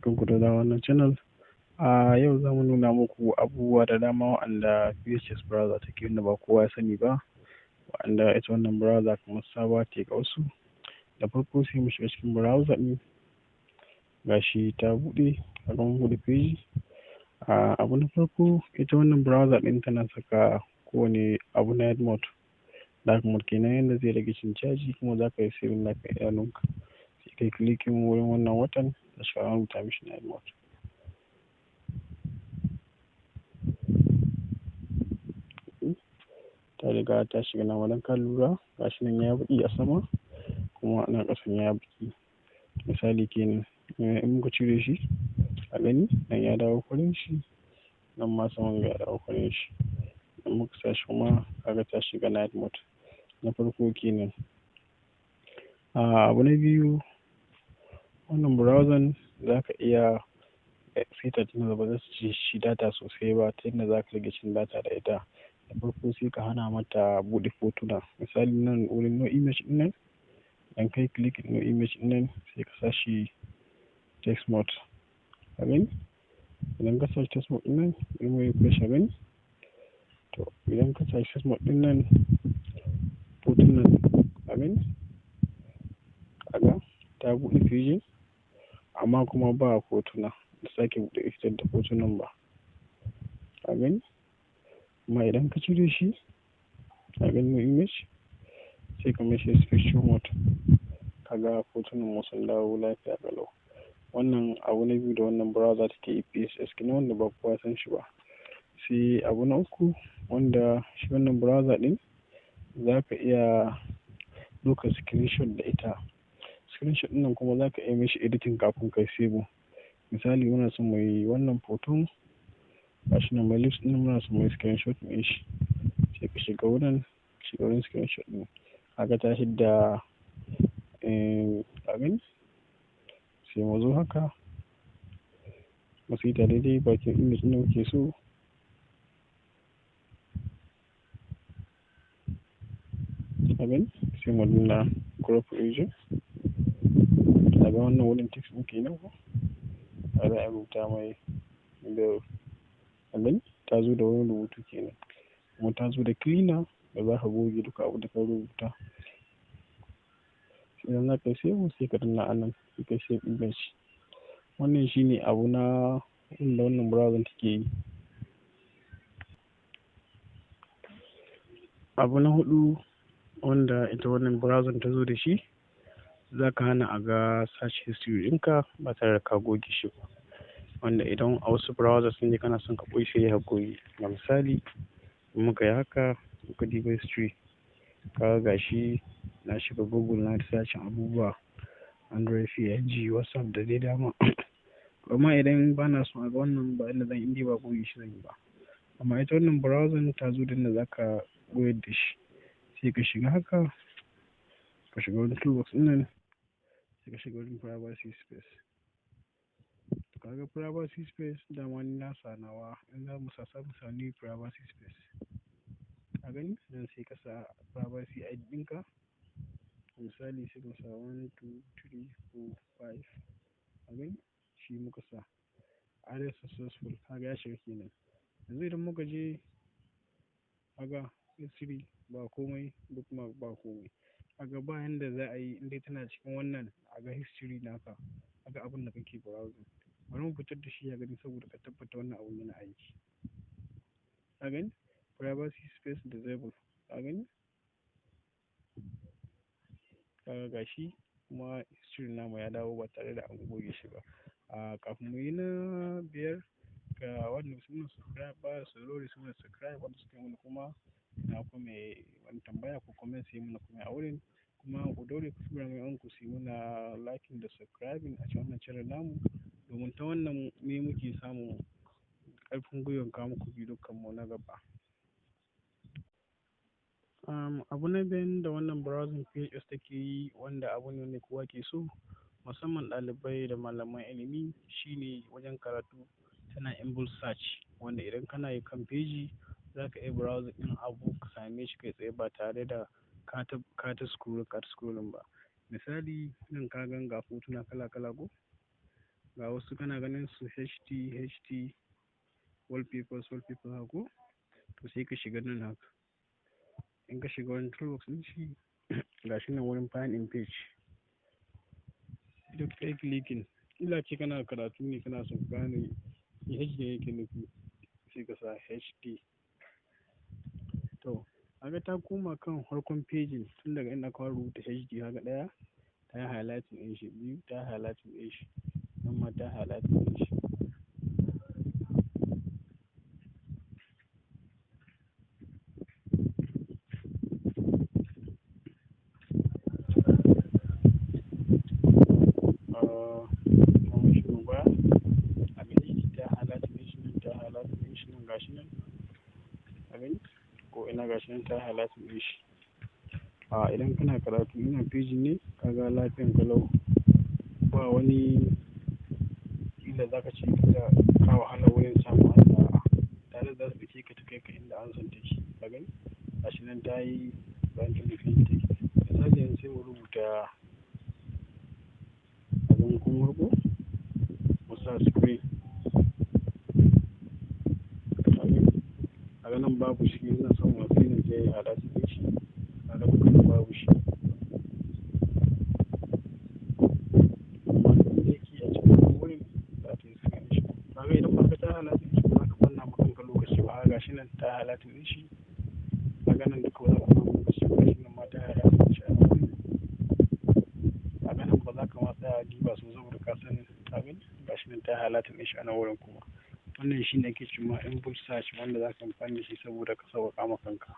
Barkanku da dawowa wannan channel. A yau za mu nuna muku abubuwa da dama wa'anda PHS browser take, wanda ba kowa ya sani ba, wa'anda ita wannan browser kamar sabuwa ce ga wasu. Da farko sai mu shiga cikin browser ɗin, gashi ta buɗe, kaga mun buɗe page. A abu na farko, ita wannan browser ɗin tana saka kowane abu night mode. Dark mode kenan, yanda zai rage cin caji kuma za ka yi saving lafiyar idanunka. Sai kai clicking wurin wannan watan da shi, an rubuta mishi night mode. Ta riga ta shiga nan wajen, ka lura, gashi nan ya baƙi a sama kuma nan ƙasan ya baƙi. Misali kenan, in muka cire shi a gani, nan ya dawo farin shi, nan ma saman ya dawo farin shi. In muka sa shi kuma, kaga ta shiga night mode. Na farko kenan. Abu na biyu, wannan browser za ka iya saita ta ba za su ci shi data sosai ba, ta yadda za ka rage cin data da ita. Da farko sai ka hana mata buɗe hotuna. Misali, nan wurin no image ɗin nan, idan kai click no image ɗin nan, sai ka sa shi text mode. Ka gani? Idan ka sa shi text mode ɗin nan, bari mu refresh ka gani. To, idan ka sa shi text mode ɗin nan, hotunan, ka gani? Kaga ta buɗe page amma kuma ba hotuna, ba sake buɗe fitar da hotunan ba. Ka gani? Amma idan ka cire shi, ka gani, no image, sai ka mai shi picture mode. Kaga hotunan mu sun dawo lafiya ƙalau. Wannan abu na biyu da wannan browser take yi, PHS kenan, wanda ba kowa san shi ba. Sai abu na uku, wanda shi wannan browser ɗin za ka iya ɗaukar screenshot da ita. Screenshot ɗin nan kuma za ka iya mishi editing kafin kai save. Misali, muna son mu yi wannan hoton, gashi nan mai list ɗin, muna son mu yi screenshot ɗin shi. Sai ka shiga wurin, shiga wurin screenshot ɗin. Kaga ta hidda, ka gani? Sai mu zo haka, mu saita daidai bakin image ɗin da muke so. Ka gani? Sai mu danna crop region. Kaga wannan wurin text ɗin kenan ko? Za a rubuta mai da, ka gani? Ta zo da wurin rubutu kenan. Kuma ta zo da cleaner da za ka goge duka abin da ka rubuta. Idan za ka yi save, sai ka danna a nan, sai ka save image. Wannan shine abu na huɗun da wannan browser take yi. Abu na huɗu wanda ita wannan browser ta zo da shi, za ka hana a ga search history ɗinka ba tare da ka goge shi ba. Wanda idan a wasu browsers ne kana son ka ɓoye, sai ka goge. Ga misali, in muka yi haka, muka duba history, kaga gashi na shiga Google, na searching abubuwa, Android, PNG, WhatsApp da dai dama. Amma idan bana son a ga wannan, ba inda zan yi, indai ba goge shi zan yi ba. Amma ita wannan browser ta zo da inda za ka goyar da shi. Sai ka shiga haka, ka shiga wurin toolbox ɗin nan, sai ka shiga wurin privacy space. To, kaga privacy space, dama ni na sa nawa, in za mu sa mu sa new privacy space. Ka gani? Nan sai ka sa privacy ID ɗinka. Misali, sai mu sa 1 2 3 4 5. Ka gani? Shi muka sa. Added successful. Kaga ya shiga kenan. Yanzu idan muka je, kaga history ba komai, bookmark ba komai. Kaga ba yanda za a yi, indai tana cikin wannan, a ga history naka, a ga abun da kake browsing. Bari mu fitar da shi ya gani saboda ka tabbata wannan abun yana aiki. Ka gani? Privacy space disable. Ka gani? Kaga gashi kuma history namu ya dawo ba tare da an goge shi ba. A kafin mu yi na biyar, ga wanda basu mana subscribe ba, su daure su mana subscribe, wanda suka yi mana kuma ina kuma mai wani tambaya ko comment, sai muna kuma a wurin. Kuma ku daure ku tura ma ƴan uwanku su yi mana liking da subscribing a cikin wannan channel namu, domin ta wannan ne muke samun ƙarfin gwiwan kawo muku bidiyon mu na gaba. Abu na biyar da wannan browsing PHS take yi, wanda abu ne wanda kowa ke so, musamman ɗalibai da malaman ilimi, shine wajen karatu tana inbuilt search, wanda idan kana yi kan page, za ka iya browsing ɗin abu ka same shi kai tsaye ba tare da ka ta scrolling ba. Misali, nan ka gan ga hotuna kala kala ko? Ga wasu kana ganin su HD, HD, wallpapers, wallpaper haka ko? To sai ka shiga nan haka. In ka shiga wurin toolbox ɗin shi, gashi nan wurin find in page. Duk kai clicking. Ila ce kana karatu ne kana son ka gane me HD yake nufi, sai ka sa HD. To, kaga ta koma kan farkon page tun daga inda aka rubuta HD. Kaga ɗaya ta yi highlighting ɗin shi, biyu ta yi highlighting ɗin shi, nan ma ta yi highlighting ɗin shi. Ah, mun shigo baya. A gani ta highlighting ɗin shi nan, ta highlighting ɗin shi nan, gashi nan. A gani? Ko ina gashi nan ta highlighting ɗin shi. A idan kana karatu ina page ne, kaga lafiyan kalau, ba wani inda za ka ce kila ka wahala wurin samun amsa. Tare za su ɗauke ka ta kai ka inda amsan take. Ka gani? Gashi nan ta yi bayan da page take. Misali, yanzu sai mu rubuta abin kuma mu sa screen. Ka gani? Kaga nan babu shi, ina son wasu ne sai ya highlighting ɗin shi. Kaga duka nan babu shi. Amma da yake a cikin wurin za ta yi screen shi. Kaga idan ba ka ta highlighting shi ba, za ka ɓanna ma kanka lokaci ba. Gashi nan ta highlighting ɗin shi. Kaga nan duka ba za ka ɓanna lokaci ba. Gashi nan ma ta highlighting ɗin shi a nan wurin. Kaga nan ba za ka ma tsaya diba sosai saboda ka san, ka gani? Gashi nan ta highlighting ɗin shi a nan wurin kuma. Wannan shine ake cewa input search, wanda za ka amfani da shi saboda ka sauƙaƙa ma kanka.